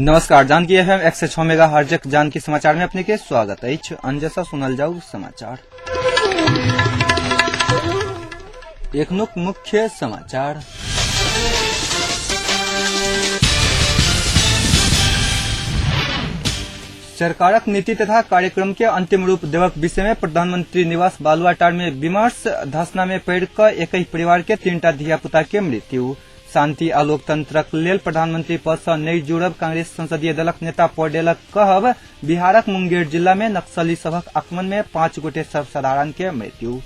नमस्कार, Janaki FM 106 mega हर्जक Janaki समाचार में अपने के स्वागत अछि। अंजसा सुनल जाऊ समाचार। एखनुक मुख्य समाचार। सरकारक नीति तथा कार्यक्रम के अंतिम रूप देवक विषय में प्रधानमंत्री निवास बालुआटार में विमर्श। धसना में पड़ि कऽ एकहि परिवार के तीनटा धिया पुता के मृत्यु। शांति आ लोकतंत्रक लेल प्रधानमंत्री पद सँ नहि जुड़ब कांग्रेस संसदीय दलक नेता पौडेलक कहब। बिहारक मुंगेर जिला में नक्सली सभक आक्रमण में 5 गोटे सर्वसाधारण के मृत्यु।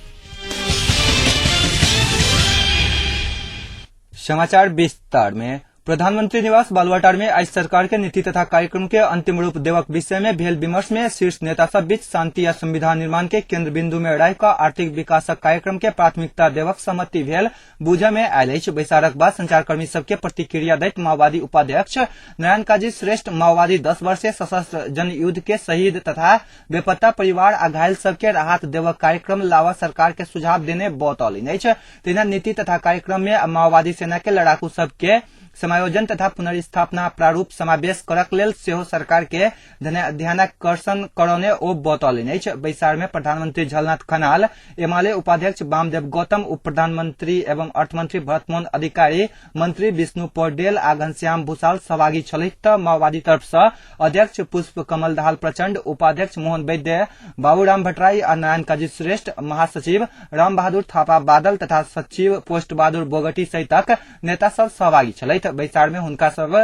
समाचार विस्तार में। प्रधानमंत्री निवास बालुआटार में आज सरकार के नीति तथा कार्यक्रम के अंतिम रूप देवक विषय में भेल विमर्श में शीर्ष नेता सब बीच शांति आ संविधान निर्माण के केंद्र बिंदु में राखि कऽ आर्थिक विकासक कार्यक्रम के प्राथमिकता देवक सहमति भेल बुझय में आयल अछि। बैसारक बाद संचारकर्मी सबके प्रतिक्रिया दैत माओवादी उपाध्यक्ष नारायण काजी श्रेष्ठ माओवादी 10 वर्षीय सशस्त्र जनयुद्ध के शहीद तथा बेपत्ता परिवार आ घायल सबके राहत देवक कार्यक्रम लावा सरकार के सुझाव देने बतौलनि अछि। तहिना नीति तथा कार्यक्रम में माओवादी सेना के लड़ाकू सबके समायोजन तथा पुनर्स्थापना प्रारूप समावेश करक लेल सेहो सरकार के ध्यानाकर्षण करौने ओ बतौलनि अछि। बैसार में प्रधानमंत्री झलनाथ खनाल, एमाले उपाध्यक्ष वामदेव गौतम, उप प्रधानमंत्री एवं अर्थमंत्री भरतमोहन अधिकारी, मंत्री विष्णु पौडेल आ घनश्याम भूषाल सहभागी छलथि। त माओवादी तरफ सँ अध्यक्ष पुष्प कमल दाहाल प्रचंड, उपाध्यक्ष मोहन वैद्य, बाबूराम भट्टराई आ नारायण काजी श्रेष्ठ, महासचिव राम बहादुर थापा बादल तथा सचिव पोस्ट बहादुर बोगटी सहितक नेता सब सहभागी छलथि। बैसार में हुनका सब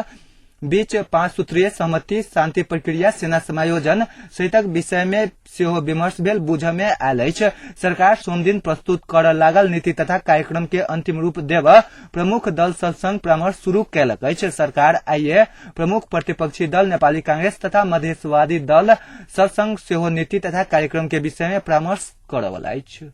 बीच 5 सूत्रीय सहमति, शांति प्रक्रिया, सेना समायोजन सहितक विषय में सेहो विमर्श भेल बुझय में आयल अछि। सरकार सोमदिन प्रस्तुत करऽ लागल नीति तथा कार्यक्रम के अंतिम रूप देब प्रमुख दल सब संग परामर्श शुरू कयलक अछि। सरकार आइए प्रमुख प्रतिपक्षी दल नेपाली कांग्रेस तथा मधेशवादी दल सब संग सेहो नीति तथा कार्यक्रम के विषय में परामर्श करऽ वाला अछि।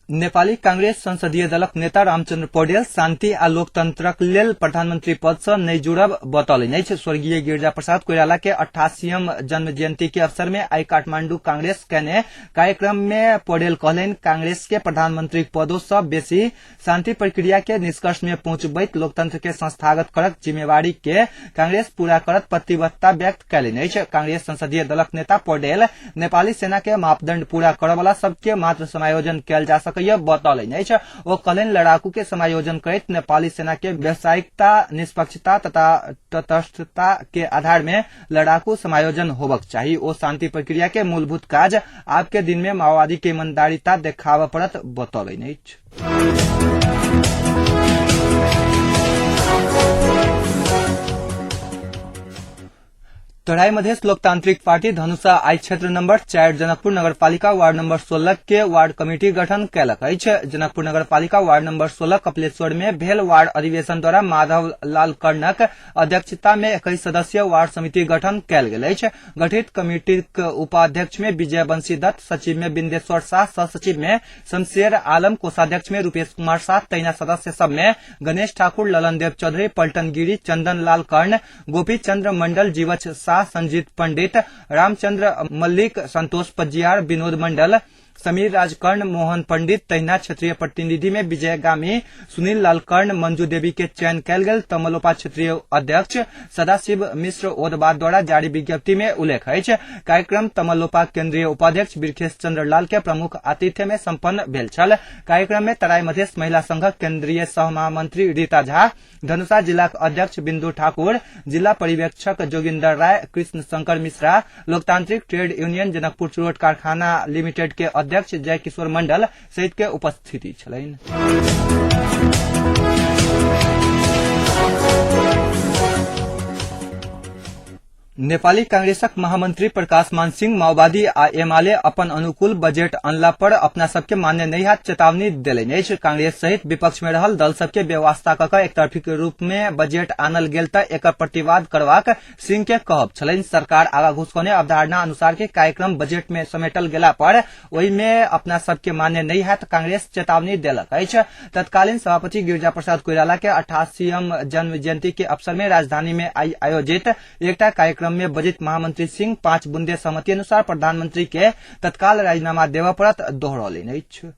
नेपाली कांग्रेस संसदीय दलक नेता रामचंद्र पौडेल शांति आ लोकतंत्रक लेल प्रधानमंत्री पद सँ नहि जुड़ब बतौलनि अछि। स्वर्गीय गिरिजा प्रसाद कोइराला के 88म जन्म जयंती के अवसर में आइ काठमांडू कांग्रेस केने कार्यक्रम में पौडेल कहलनि, कांग्रेस के प्रधानमंत्री पदो सँ बेसी शांति प्रक्रिया के निष्कर्ष में पहुंचबैत लोकतंत्र के संस्थागत करक जिम्मेवारी के कांग्रेस पूरा करत प्रतिबद्धता व्यक्त कयलनि अछि। कांग्रेस संसदीय दलक नेता पौडेल नेपाली सेना के मापदंड पूरा करऽवला सबके मात्र समायोजन कयल जा सकैया बतौलनि अछि। ओ कहलनि, लड़ाकू के समायोजन करैत नेपाली सेना के व्यावसायिकता, निष्पक्षता तथा तटस्थता के आधार में लड़ाकू समायोजन होबक चाही। ओ शांति प्रक्रिया के मूलभूत काज आब के दिन में माओवादी के ईमानदारिता देखाबऽ पड़त बतौलनि अछि। तराई मधेश लोकतांत्रिक पार्टी धनुषा आई क्षेत्र नंबर 4 जनकपुर नगरपालिका वार्ड नंबर 16 के वार्ड कमिटी गठन कयलक अछि। जनकपुर नगरपालिका वार्ड नंबर 16 कपिलेश्वर में भेल वार्ड अधिवेशन द्वारा माधव लाल कर्णक अध्यक्षता में 21 सदस्यीय वार्ड समिति गठन कयल गेल अछि। गठित कमिटीक उपाध्यक्ष में विजय बंशी दत्त, सचिव में बिंदेश्वर शाह, सह सचिव में शमशेर आलम, कोषाध्यक्ष में रूपेश कुमार शाह, तहिना सदस्य सब में गणेश ठाकुर, ललन देव चौधरी, पलटन गिरी, चंदन लाल कर्ण, गोपी चंद्र मंडल, जीवछ शाह, संजीत पंडित, रामचंद्र मल्लिक, संतोष पजियार, विनोद मंडल, समीर राज कर्ण, मोहन पंडित, तहिना क्षेत्रीय प्रतिनिधि में विजय गामी, सुनील लाल कर्ण, मंजू देवी के चयन कयल गेल। तमलोपा क्षेत्रीय अध्यक्ष सदाशिव मिश्र ओदबाद द्वारा जारी विज्ञप्ति में उल्लेख अछि। कार्यक्रम तमलोपा केंद्रीय उपाध्यक्ष बिरखेश चंद्र लाल के प्रमुख आतिथ्य में संपन्न भेल छल। कार्यक्रम में तराई मधेश महिला संघक केंद्रीय सह महामंत्री रीता झा, धनुषा जिलाक अध्यक्ष बिंदु ठाकुर, जिला पर्यवेक्षक जोगिंदर राय, कृष्ण शंकर मिश्रा, लोकतांत्रिक ट्रेड यूनियन जनकपुर चुरोट कारखाना लिमिटेड के अध्यक्ष जय किशोर मंडल सहित के उपस्थिति छलनि। नेपाली कांग्रेसक महामंत्री प्रकाश मान सिंह माओवादी आ एमाले अपन अनुकूल बजट अनला पर अपना सबके मान्य नहि हैत चेतावनी देलनि अछि। कांग्रेस सहित विपक्ष में रहल दल सबके बेवास्ता क कऽ एकतरफी रूप में बजट आनल गेल तऽ एकर प्रतिवाद करबाक सिंह के कहब छलनि। सरकार आगा घुसकौने अवधारणा अनुसार के कार्यक्रम बजट में समेटल गेला पर ओहि में अपना सबके मान्य नहि हैत कांग्रेस चेतावनी देलक अछि। तत्कालीन सभापति गिरिजा प्रसाद कोइराला के 88म जन्म जयंती के अवसर में राजधानी में आई आयोजित एकटा कार्यक्रम में बजट महामंत्री सिंह 5 बुंदे सहमति अनुसार प्रधानमंत्री के तत्काल राजीनामा देबऽ पड़त दोहरौलनि अछि।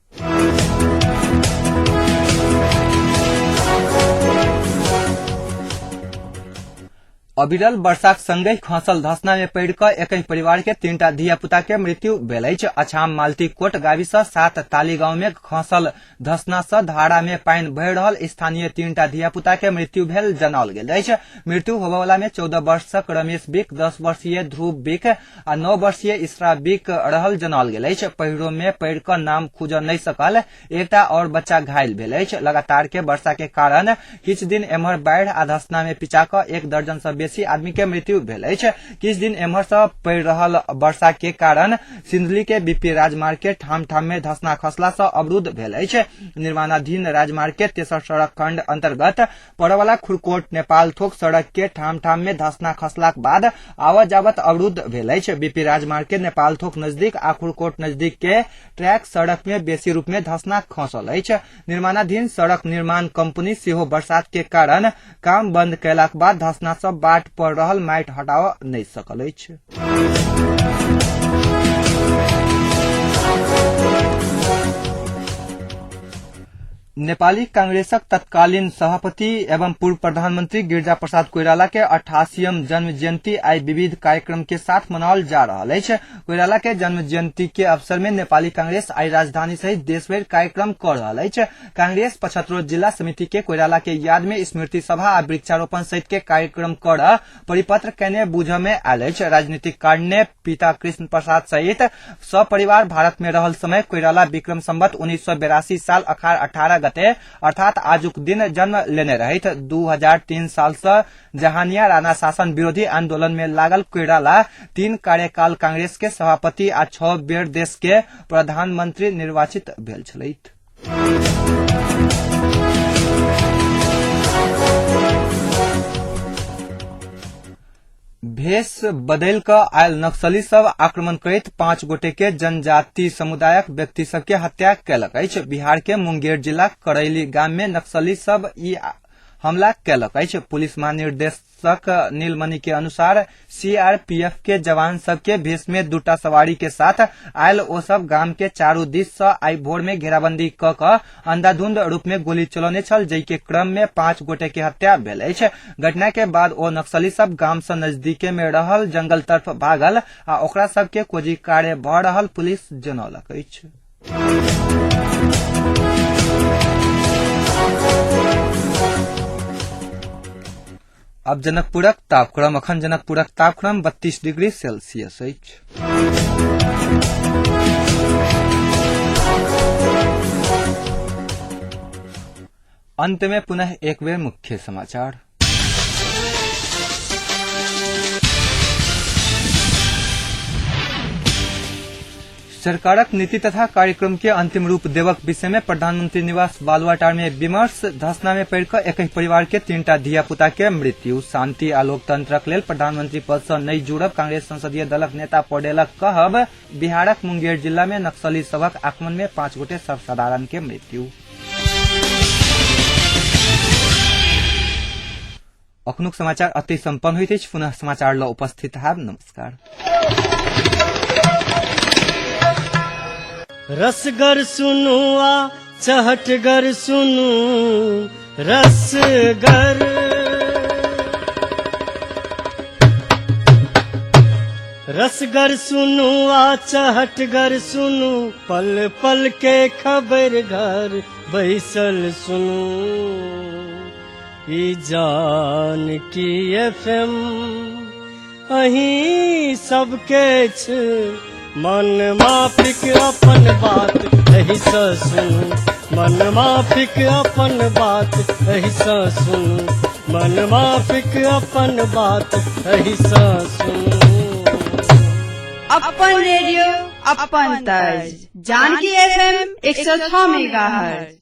अविरल वर्षाक संगहि खसल धसना में पड़ि कऽ एकहि परिवार के 3टा धिया पुता के मृत्यु भेल अछि। अछाम मालती कोट गावी सँ 7 ताली गांव में खसल धसना सँ धारा में पानि बहि रहल स्थानीय 3टा धिया पुता के मृत्यु भेल जनाओल गेल अछि। मृत्यु होबयवला में 14 वर्षक रमेश बिक, 10 वर्षीय ध्रुव बिक आ 9 वर्षीय इसरा बिक रहल जनाओल गेल अछि। पहिरो में पड़ि कऽ नाम खुजऽ नहि सकल एकटा और बच्चा घायल भेल अछि। लगातार के वर्षा के कारण किछु दिन एम्हर बाढ़ि आ धसना में पिचा कऽ 1 दर्जन सँ बेसी आदमी के मृत्यु भेल अछि। किछु दिन एम्हर सँ पड़ि रहल वर्षा के कारण सिंधुली के बीपी राजमार्ग के ठाम ठाम में धसना खसला सँ अवरुद्ध भेल अछि। निर्माणाधीन राजमार्ग के तेसर सड़क खंड अंतर्गत पड़यवला खुरकोट नेपाल थोक सड़क के ठाम ठाम में धसना खसलाक बाद आवत जावत अवरुद्ध भेल अछि। बीपी राजमार्ग के नेपाल थोक नजदीक आ खुरकोट नजदीक के ट्रैक सड़क में बेसी रूप में धसना खसल अछि। निर्माणाधीन सड़क निर्माण कंपनी सेहो बरसात के कारण काम बंद कयलाक बाद धसना सब बाट पर रहल माटि हटाव नहि सकल अछि। नेपाली कांग्रेसक तत्कालीन सभापति एवं पूर्व प्रधानमंत्री गिरिजा प्रसाद कोइराला के 88वां जन्म जयंती आई विविध कार्यक्रम के साथ मनाओल जा रहल अछि। कोइराला के जन्म जयंती के अवसर में नेपाली कांग्रेस आई राजधानी सहित देशभरि कार्यक्रम कर रहल अछि। कांग्रेस 75 जिला समिति के कोइराला के याद में स्मृति सभा आ वृक्षारोपण सहित के कार्यक्रम कर परिपत्र केने बुझ में आयल अछि। राजनीतिक कारणे पिता कृष्ण प्रसाद सहित सपरिवार भारत में रहल समय कोइराला विक्रम संवत 1982 साल अखार 18 गते अर्थात आजुक दिन जन्म लेने रहथि। 2003 साल से जहानिया राणा शासन विरोधी आंदोलन में लागल कोइराला 3 कार्यकाल कांग्रेस के सभापति आ 6 बेर देश के प्रधानमंत्री निर्वाचित भेल छलथि। भेष बदलि कऽ आयल नक्सली सब आक्रमण करैत 5 गोटे के जनजाति समुदायक व्यक्ति सबके हत्या कयलक अछि। बिहार के मुंगेर जिला करैली गाम में नक्सली सब ई हमला कयलक अछि। पुलिस महानिदेशक नीलमणि के अनुसार सीआरपीएफ के जवान सबके भेष में 2टा सवारी के साथ आयल ओ सब गाम के चारू दिस से आई भोर में घेराबंदी क कऽ अंधाधुंध रूप में गोली चलौने छल, जाहि के क्रम में 5 गोटे के हत्या भेल अछि। घटना के बाद ओ नक्सली सब गाम से नजदीके में रहल जंगल तरफ भागल आ ओकरा सबके खोजी कार्य भऽ रहल पुलिस जनौलक अछि। अब जनकपुरक तापक्रम। अखन जनकपुरक तापक्रम 32 डिग्री सेल्सियस अछि। अंत में पुनः एक बेर मुख्य समाचार। सरकारक नीति तथा कार्यक्रम के अंतिम रूप देवक विषय में प्रधानमंत्री निवास बालुवाटार में विमर्श। धसना में पड़ि कऽ एकहि परिवार के 3टा धिया पुता के मृत्यु। शांति आ लोकतंत्रक लेल प्रधानमंत्री पद सँ नहि जुड़ब कांग्रेस संसदीय दलक नेता पौडेलक कहब। बिहारक मुंगेर जिला में नक्सली सभक आक्रमण में 5 गोटे सर्वसाधारण के मृत्यु। अखनुक समाचार अति सम्पन्न होइत अछि। पुनः समाचार ल उपस्थित हैब। नमस्कार। रसगर सुनु आ चहटगर सुनु रसगर, रसगर सुनु आ चहटगर सुनु, पल पल के खबर घर बैसल सुनु। ई जानकी एफएम अहीं सबके छ, मन माफिक अपन बात एहि सँ सुनु, मन माफिक अपन बात एहि सँ सुनु, मन माफिक अपन बात एहि सँ सुनु। अपन रेडियो अपन तर्ज, जानकी एफएम 106 मेगाहर्ट्ज।